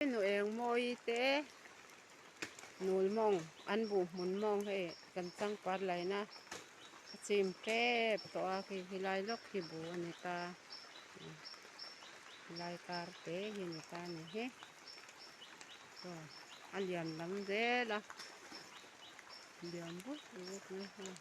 Nu eng mawi te nul mawng an buh hmun mawng hei kan changpat laina a chim tep tawh a khi helai lawk hi buh a ni ta helai kar te hi a ni ta a ni hi chuan a lian lam zel a lian vut vut mai hei.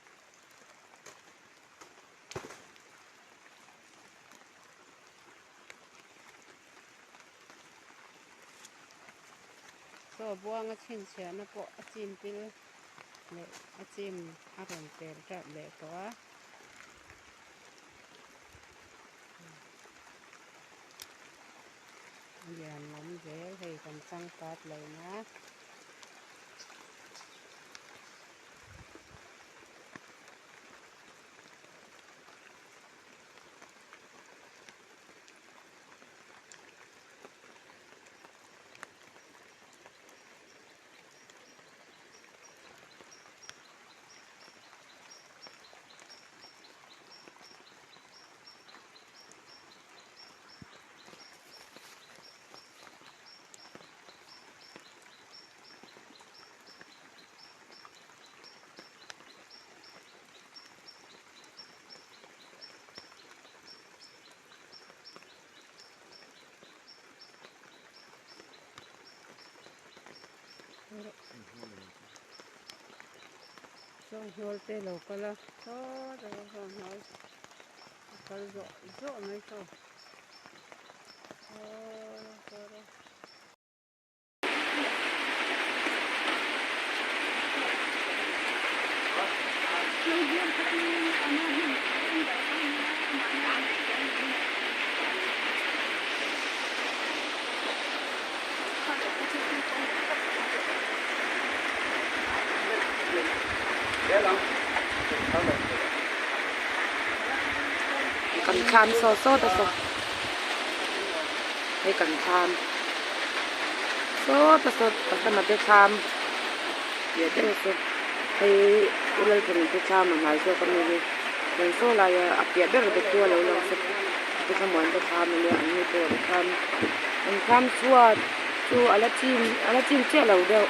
Chaw buanga chhinchhiahna pawh a chim pil leh a chim a rawn pel teuh leh tawh a. A lian lam zel hei kan changpat laihna. Sawnghnawl te lo kal a sawtah sawn sawnghnawl a kal zawh zawh mai saw saww. Kan thlam sawt sawt a saw hei kan thlam sawt a sawt pahlama te thlam leh deuh saw hei u lalthani te thlam a hnai zawk ami hi chuan saw laia a piah ber te chu a lo lang sawt te thlamuan te thlam ania an ni pawh an thlam an thlam chhuat chu a la chim a la chim chiah lo deuh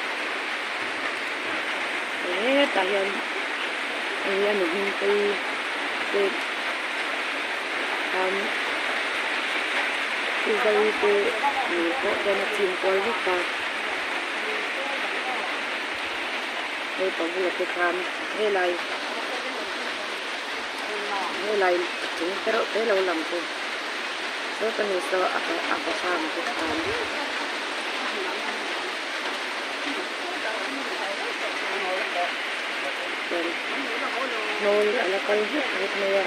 hetah hian hei hi a nu hming te te thlam chu zai te ni pawh chuan a chim kual vek a hei pa bulah te khan helai helai chung te reuh te lo lang chu sawta ni saw a a thlam te khan. Chuan hnawl a la kal vut vut mai a.